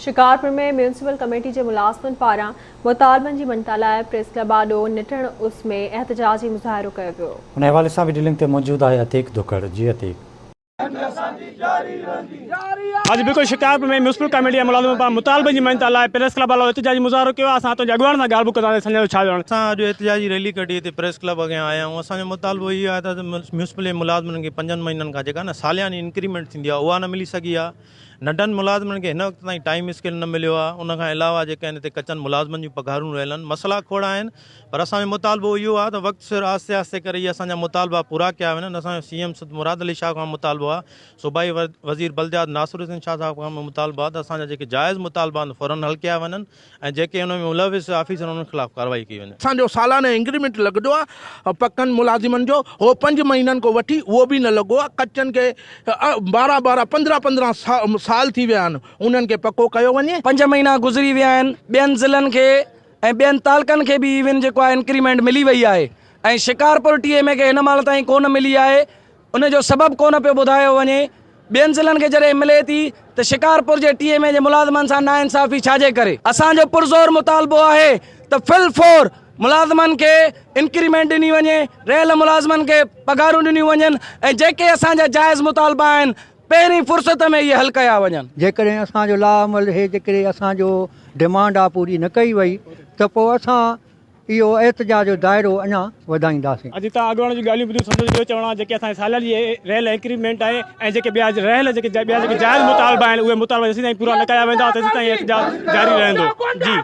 Shikarpur ۾ municipal committee جي ملازمن پاران مطالبن جي مڃتا لاء پريس ڪلب آڏو نٽهڻ اس ۾ احتجاجي مظاهرو ڪيو ويو. ان حوالي سان وڊيو لنڪ تي موجود آهي عتيق ڌڪڙ جي عتيق. اڄ بلڪل شڪارپور ۾ ميونسپل ڪميٽي جي ملازمن پاران مطالبن جي مڃتا لاء پريس ڪلب آڏو احتجاجي مظاهرو ڪيو آهي اسان اتان جي اڳواڻن سان ڳالهه ٻولهه ڪنداسين سنجر جو ڇا چوڻ. اسان اڄ احتجاجي ريلي ڪڍي هتي پريس ڪلب اڳيان آيا آهيون اسان جو مطالبو اهو آهي ته ميونسپل جي ملازمن کي پنجن مهينن کان جيڪا نه سالياني انڪريمينٽ ٿيندي آهي اها نه ملي سگهي آهي ننڍن ملازمن کي هن وقت تائين ٽائيم اسڪيل نه مليو آهي ان کان علاوه جيڪي آهن هتي ڪچن ملازمن جون پگهارون رهيل آهن مسئلا کوڙ آهن پر اسان جو مطالبو اهو آهي ته وقت سر آهستي آهستي ڪري اهي اسان جا مطالبا پورا ڪيا وڃن اسان جو سي ايم سيد مراد علي شاهه کان مطالبو آهي صوبائي وزير بلديات ناصر حسين شاهه صاحب کان به مطالبو آهي ته اسان جا جيڪي جائز مطالبا آهن فورن حل ڪيا وڃن ۽ جيڪي ان ۾ ملوث آفيسر انهن خلاف ڪارروائي ڪئي وڃي. اسان جو سالانه انڪريمينٽ لڳندو آ پڪن ملازمن جو هو پنج مهينن کان وٺي اهو به نه لڳو آ ڪچن کي ٻارهن ٻارهن پندرهن پندرهن سال ٿي ويا آهن انهن کي پڪو ڪيو وڃي. پنج مهينا گذري ويا آهن ٻين ضلعن کي ۽ ٻين تعلقن کي به ايون جيڪو آهي انڪريمينٽ ملي وئي آهي ۽ شڪارپور ٽي ايم اي کي هن مهل تائين ڪونه ملي آهي ان جو سبب ڪونه پيو ٻڌايو وڃي، ٻين ضلعن کي جڏهن ملي ٿي ته شڪارپور جي ٽي ايم اي جي ملازمن سان ناانصافي ڇا جي ڪري؟ اسان جو پرزور مطالبو آهي ته فل فور ملازمن کي انڪريمينٽ ڏني وڃي، رهيل ملازمن کي پگهارون ڏنيون وڃن ۽ جيڪي اسان جا جائز مطالبا آهن پهرين فرصت ۾ اهي حل ڪيا وڃن. جيڪڏهن اسان جو لاعمل هي جيڪڏهن اسان جو ڊمانڊ آ پوري نه ڪئي وئي ته پوء اسان اهو احتجاج جو دائرو اڃا وڌائينداسين. اڄ تان اڳواڻن جون ڳالهيون ٻڌيون سندس اهو چوڻ آهي جيڪي اسان جي سالياني جي رهيل انڪريمينٽ آهي ۽ جيڪي ٻيا رهيل جيڪي ٻيا جيڪي جائز مطالبا آهن اهي مطالبا جيسين تائين پورا نه ڪيا ويندا تيسين تائين احتجاج جاري رهندو جي.